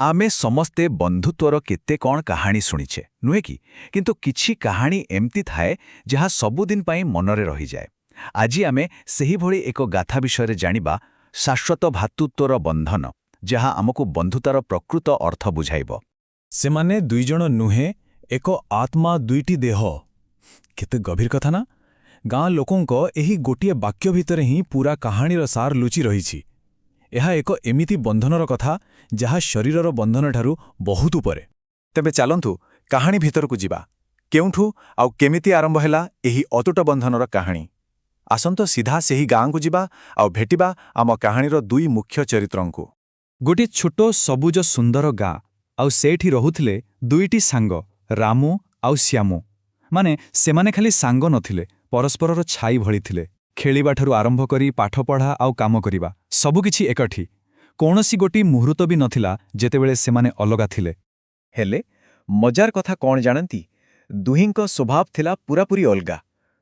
ଆମେ ସମସ୍ତେ ବନ୍ଧୁତ୍ୱର କେତେ କ'ଣ କାହାଣୀ ଶୁଣିଛେ, ନୁହେଁ କି? କିନ୍ତୁ କିଛି କାହାଣୀ ଏମିତି ଥାଏ ଯାହା ସବୁଦିନ ପାଇଁ ମନରେ ରହିଯାଏ। ଆଜି ଆମେ ସେହିଭଳି ଏକ ଗାଥା ବିଷୟରେ ଜାଣିବା, ଶାଶ୍ୱତ ଭ୍ରାତୃତ୍ୱର ବନ୍ଧନ, ଯାହା ଆମକୁ ବନ୍ଧୁତାର ପ୍ରକୃତ ଅର୍ଥ ବୁଝାଇବ। ସେମାନେ ଦୁଇଜଣ ନୁହେଁ, ଏକ ଆତ୍ମା, ଦୁଇଟି ଦେହ। କେତେ ଗଭୀର କଥା ନା? ଗାଁ ଲୋକଙ୍କ ଏହି ଗୋଟିଏ ବାକ୍ୟ ଭିତରେ ହିଁ ପୁରା କାହାଣୀର ସାର ଲୁଚି ରହିଛି। ଏହା ଏକ ଏମିତି ବନ୍ଧନର କଥା ଯାହା ଶରୀରର ବନ୍ଧନଠାରୁ ବହୁତ ଉପରେ। ତେବେ ଚାଲନ୍ତୁ, କାହାଣୀ ଭିତରକୁ ଯିବା। କେଉଁଠୁ ଆଉ କେମିତି ଆରମ୍ଭ ହେଲା ଏହି ଅତୁଟ ବନ୍ଧନର କାହାଣୀ? ଆସନ୍ତୁ ସିଧା ସେହି ଗାଁକୁ ଯିବା ଆଉ ଭେଟିବା ଆମ କାହାଣୀର ଦୁଇ ମୁଖ୍ୟ ଚରିତ୍ରଙ୍କୁ। ଗୋଟିଏ ଛୋଟ ସବୁଜ ସୁନ୍ଦର ଗାଁ, ଆଉ ସେଇଠି ରହୁଥିଲେ ଦୁଇଟି ସାଙ୍ଗ, ରାମୁ ଆଉ ଶ୍ୟାମୁ। ମାନେ, ସେମାନେ ଖାଲି ସାଙ୍ଗ ନଥିଲେ, ପରସ୍ପରର ଛାଇ ଭଳି ଥିଲେ। ଖେଳିବାଠାରୁ ଆରମ୍ଭ କରି ପାଠପଢ଼ା ଆଉ କାମ କରିବା, ସବୁକିଛି ଏକାଠି। କୌଣସି ଗୋଟିଏ ମୁହୂର୍ତ୍ତ ବି ନଥିଲା ଯେତେବେଳେ ସେମାନେ ଅଲଗା ଥିଲେ। ହେଲେ ମଜାର କଥା କ'ଣ ଜାଣନ୍ତି? ଦୁହିଁଙ୍କ ସ୍ୱଭାବ ଥିଲା ପୂରାପୂରି ଅଲଗା,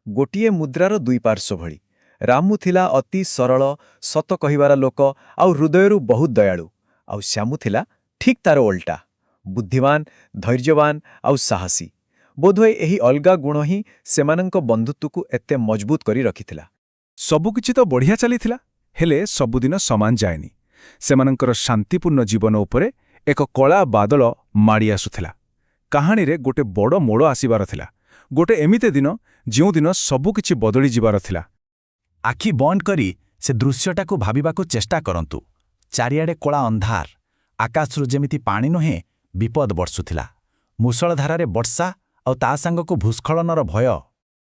ଗୋଟିଏ ମୁଦ୍ରାର ଦୁଇ ପାର୍ଶ୍ୱ ଭଳି। ରାମୁ ଥିଲା ଅତି ସରଳ, ସତ କହିବାର ଲୋକ ଆଉ ହୃଦୟରୁ ବହୁତ ଦୟାଳୁ। ଆଉ ଶ୍ୟାମୁ ଥିଲା ଠିକ୍ ତାର ଓଲଟା, ବୁଦ୍ଧିମାନ, ଧୈର୍ଯ୍ୟବାନ ଆଉ ସାହସୀ। ବୋଧହୁଏ ଏହି ଅଲଗା ଗୁଣ ହିଁ ସେମାନଙ୍କ ବନ୍ଧୁତ୍ୱକୁ ଏତେ ମଜବୁତ କରି ରଖିଥିଲା। ସବୁକିଛି ତ ବଢ଼ିଆ ଚାଲିଥିଲା, ହେଲେ ସବୁଦିନ ସମାନ ଯାଏନି। ସେମାନଙ୍କର ଶାନ୍ତିପୂର୍ଣ୍ଣ ଜୀବନ ଉପରେ ଏକ କଳା ବାଦଲ ମାଡ଼ି ଆସୁଥିଲା। କାହାଣୀରେ ଗୋଟେ ବଡ଼ ମୋଡ଼ ଆସିବାର ଥିଲା, ଗୋଟେ ଏମିତି ଦିନ ଯେଉଁଦିନ ସବୁକିଛି ବଦଳିଯିବାର ଥିଲା। ଆଖି ବନ୍ଦ କରି ସେ ଦୃଶ୍ୟଟାକୁ ଭାବିବାକୁ ଚେଷ୍ଟା କରନ୍ତୁ। ଚାରିଆଡ଼େ କଳା ଅନ୍ଧାର। ଆକାଶରୁ ଯେମିତି ପାଣି ନୁହେଁ, ବିପଦ ବର୍ଷୁଥିଲା। ମୂଷଳଧାରାରେ ବର୍ଷା ଆଉ ତା ସାଙ୍ଗକୁ ଭୂସ୍ଖଳନର ଭୟ।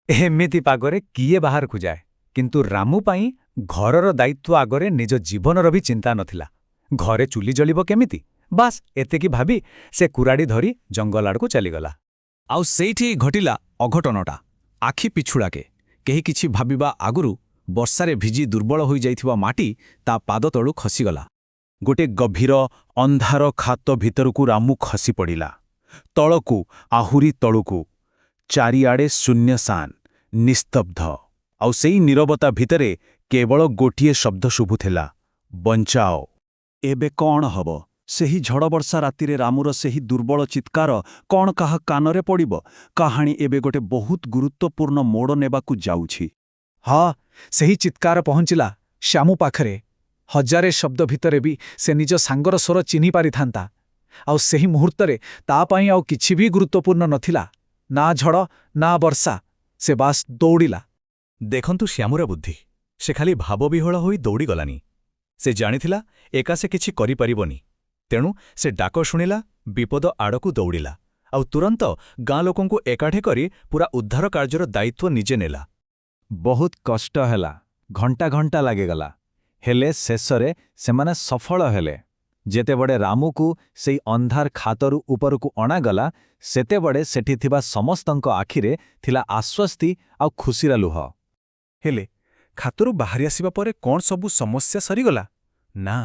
ଏମିତି ପାଗରେ କିଏ ବାହାରକୁ ଯାଏ? କିନ୍ତୁ ରାମୁ ପାଇଁ ଘରର ଦାୟିତ୍ୱ ଆଗରେ ନିଜ ଜୀବନର ବି ଚିନ୍ତା ନଥିଲା। ଘରେ ଚୁଲି ଜଳିବ କେମିତି, ବାସ୍ ଏତିକି ଭାବି ସେ କୁରାଡ଼ି ଧରି ଜଙ୍ଗଲ ଆଡ଼କୁ ଚାଲିଗଲା। ଆଉ ସେଇଠି ଘଟିଲା ଅଘଟଣଟା। ଆଖି ପିଛୁଳାକେ, କେହି କିଛି ଭାବିବା ଆଗରୁ ବର୍ଷାରେ ଭିଜି ଦୁର୍ବଳ ହୋଇଯାଇଥିବା ମାଟି ତା ପାଦ ତଳୁ ଖସିଗଲା। ଗୋଟେ ଗଭୀର ଅନ୍ଧାର ଖାତ ଭିତରକୁ ରାମୁ ଖସି ପଡ଼ିଲା, ତଳକୁ, ଆହୁରି ତଳକୁ। ଚାରିଆଡ଼େ ଶୂନ୍ୟଶାନ, ନିସ୍ତବ୍ଧ। ଆଉ ସେଇ ନୀରବତା ଭିତରେ କେବଳ ଗୋଟିଏ ଶବ୍ଦ ଶୁଭୁଥିଲା, "ବଞ୍ଚାଅ!" ଏବେ କ'ଣ ହବ? ସେହି ଝଡ଼ବର୍ଷା ରାତିରେ ରାମୁର ସେହି ଦୁର୍ବଳ ଚିତ୍କାର କ'ଣ କାହା କାନରେ ପଡ଼ିବ? କାହାଣୀ ଏବେ ଗୋଟେ ବହୁତ ଗୁରୁତ୍ୱପୂର୍ଣ୍ଣ ମୋଡ଼ ନେବାକୁ ଯାଉଛି। ହଁ, ସେହି ଚିତ୍କାର ପହଞ୍ଚିଲା ଶ୍ୟାମୁ ପାଖରେ। ହଜାରେ ଶବ୍ଦ ଭିତରେ ବି ସେ ନିଜ ସାଙ୍ଗର ସ୍ୱର ଚିହ୍ନି ପାରିଥାନ୍ତା। ଆଉ ସେହି ମୁହୂର୍ତ୍ତରେ ତା ପାଇଁ ଆଉ କିଛି ବି ଗୁରୁତ୍ୱପୂର୍ଣ୍ଣ ନଥିଲା, ନା ଝଡ଼ ନା ବର୍ଷା। ସେ ବାସ୍ ଦୌଡ଼ିଲା। ଦେଖନ୍ତୁ ଶ୍ୟାମୁର ବୁଦ୍ଧି। ସେ ଖାଲି ଭାବବିହ୍ୱଳ ହୋଇ ଦୌଡ଼ିଗଲାନି। ସେ ଜାଣିଥିଲା ଏକା ସେ କିଛି କରିପାରିବନି। ତେଣୁ ସେ ଡାକ ଶୁଣିଲା, ବିପଦ ଆଡ଼କୁ ଦୌଡ଼ିଲା ଆଉ ତୁରନ୍ତ ଗାଁ ଲୋକଙ୍କୁ ଏକାଠି କରି ପୁରା ଉଦ୍ଧାର କାର୍ଯ୍ୟର ଦାୟିତ୍ୱ ନିଜେ ନେଲା। ବହୁତ କଷ୍ଟ ହେଲା, ଘଣ୍ଟା ଘଣ୍ଟା ଲାଗିଗଲା, ହେଲେ ଶେଷରେ ସେମାନେ ସଫଳ ହେଲେ। ଯେତେବେଳେ ରାମୁକୁ ସେଇ ଅନ୍ଧାର ଖାତରୁ ଉପରକୁ ଅଣାଗଲା, ସେତେବେଳେ ସେଠି ଥିବା ସମସ୍ତଙ୍କ ଆଖିରେ ଥିଲା ଆଶ୍ୱସ୍ତି ଆଉ ଖୁସିର ଲୁହ। ହେଲେ ଖାତରୁ ବାହାରି ଆସିବା ପରେ କ'ଣ ସବୁ ସମସ୍ୟା ସରିଗଲା? ନା,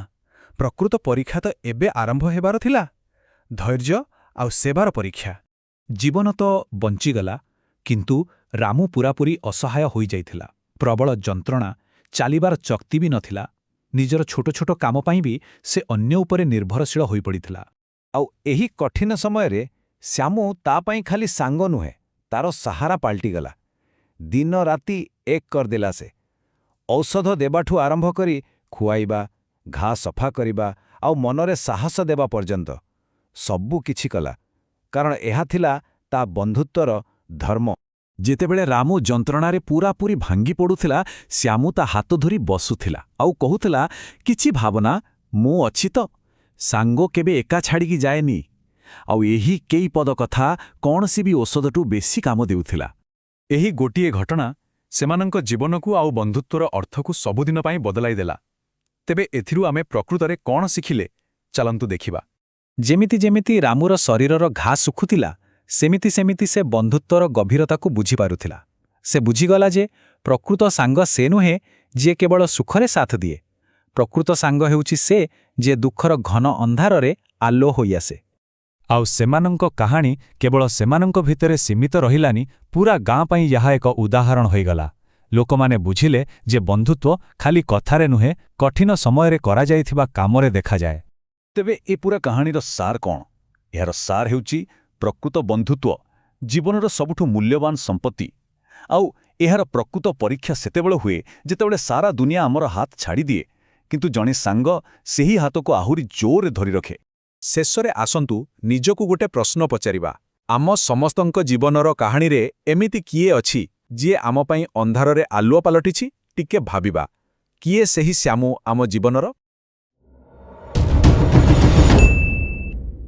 ପ୍ରକୃତ ପରୀକ୍ଷା ତ ଏବେ ଆରମ୍ଭ ହେବାର ଥିଲା, ଧୈର୍ଯ୍ୟ ଆଉ ସେବାର ପରୀକ୍ଷା। ଜୀବନ ତ ବଞ୍ଚିଗଲା, କିନ୍ତୁ ରାମୁ ପୂରାପୂରି ଅସହାୟ ହୋଇଯାଇଥିଲା। ପ୍ରବଳ ଯନ୍ତ୍ରଣା, ଚାଲିବାର ଶକ୍ତି ବି ନଥିଲା। ନିଜର ଛୋଟ ଛୋଟ କାମ ପାଇଁ ବି ସେ ଅନ୍ୟ ଉପରେ ନିର୍ଭରଶୀଳ ହୋଇପଡ଼ିଥିଲା। ଆଉ ଏହି କଠିନ ସମୟରେ ଶ୍ୟାମୁ ତା ପାଇଁ ଖାଲି ସାଙ୍ଗ ନୁହେଁ, ତାର ସାହାରା ପାଲଟିଗଲା। ଦିନ ରାତି ଏକ କରିଦେଲା ସେ। ଔଷଧ ଦେବାଠୁ ଆରମ୍ଭ କରି ଖୁଆଇବା, ଘା ସଫା କରିବା ଆଉ ମନରେ ସାହସ ଦେବା ପର୍ଯ୍ୟନ୍ତ ସବୁ କିଛି କଲା, କାରଣ ଏହା ଥିଲା ତା ବନ୍ଧୁତ୍ୱର ଧର୍ମ। ଯେତେବେଳେ ରାମୁ ଯନ୍ତ୍ରଣାରେ ପୂରାପୂରି ଭାଙ୍ଗି ପଡ଼ୁଥିଲା, ଶ୍ୟାମୁ ତା ହାତ ଧରି ବସୁଥିଲା ଆଉ କହୁଥିଲା, "କିଛି ଭାବନା, ମୁଁ ଅଛି ତ।" ସାଙ୍ଗ କେବେ ଏକା ଛାଡ଼ିକି ଯାଏନି। ଆଉ ଏହି କେଇ ପଦ କଥା କୌଣସି ବି ଔଷଧଠୁ ବେଶୀ କାମ ଦେଉଥିଲା। ଏହି ଗୋଟିଏ ଘଟଣା ସେମାନଙ୍କ ଜୀବନକୁ ଆଉ ବନ୍ଧୁତ୍ୱର ଅର୍ଥକୁ ସବୁଦିନ ପାଇଁ ବଦଳାଇ ଦେଲା। ତେବେ ଏଥିରୁ ଆମେ ପ୍ରକୃତରେ କ'ଣ ଶିଖିଲେ, ଚାଲନ୍ତୁ ଦେଖିବା। ଯେମିତି ଯେମିତି ରାମୁର ଶରୀରର ଘା ଶୁଖୁଥିଲା, ସେମିତି ସେମିତି ସେ ବନ୍ଧୁତ୍ୱର ଗଭୀରତାକୁ ବୁଝିପାରୁଥିଲା। ସେ ବୁଝିଗଲା ଯେ ପ୍ରକୃତ ସାଙ୍ଗ ସେ ନୁହେଁ ଯିଏ କେବଳ ସୁଖରେ ସାଥ ଦିଏ। ପ୍ରକୃତ ସାଙ୍ଗ ହେଉଛି ସେ ଯିଏ ଦୁଃଖର ଘନ ଅନ୍ଧାରରେ ଆଲୋକ ହୋଇଆସେ। ଆଉ ସେମାନଙ୍କ କାହାଣୀ କେବଳ ସେମାନଙ୍କ ଭିତରେ ସୀମିତ ରହିଲାନି, ପୁରା ଗାଁ ପାଇଁ ଏହା ଏକ ଉଦାହରଣ ହୋଇଗଲା। ଲୋକମାନେ ବୁଝିଲେ ଯେ ବନ୍ଧୁତ୍ୱ ଖାଲି କଥାରେ ନୁହେଁ, କଠିନ ସମୟରେ କରାଯାଇଥିବା କାମରେ ଦେଖାଯାଏ। ତେବେ ଏ ପୁରା କାହାଣୀର ସାର କ'ଣ? ଏହାର ସାର ହେଉଛି ପ୍ରକୃତ ବନ୍ଧୁତ୍ୱ, ଜୀବନର ସବୁଠୁ ମୂଲ୍ୟବାନ ସମ୍ପତ୍ତି। ଆଉ ଏହାର ପ୍ରକୃତ ପରୀକ୍ଷା ସେତେବେଳେ ହୁଏ ଯେତେବେଳେ ସାରା ଦୁନିଆ ଆମର ହାତ ଛାଡ଼ିଦିଏ, କିନ୍ତୁ ଜଣେ ସାଙ୍ଗ ସେହି ହାତକୁ ଆହୁରି ଜୋରରେ ଧରି ରଖେ। ଶେଷରେ ଆସନ୍ତୁ ନିଜକୁ ଗୋଟେ ପ୍ରଶ୍ନ ପଚାରିବା। ଆମ ସମସ୍ତଙ୍କ ଜୀବନର କାହାଣୀରେ ଏମିତି କିଏ ଅଛି ଯିଏ ଆମ ପାଇଁ ଅନ୍ଧାରରେ ଆଲୁଅ ପାଲଟିଛି? ଟିକେ ଭାବିବା। କିଏ ସେହି ଶ୍ୟାମୁ ଆମ ଜୀବନର?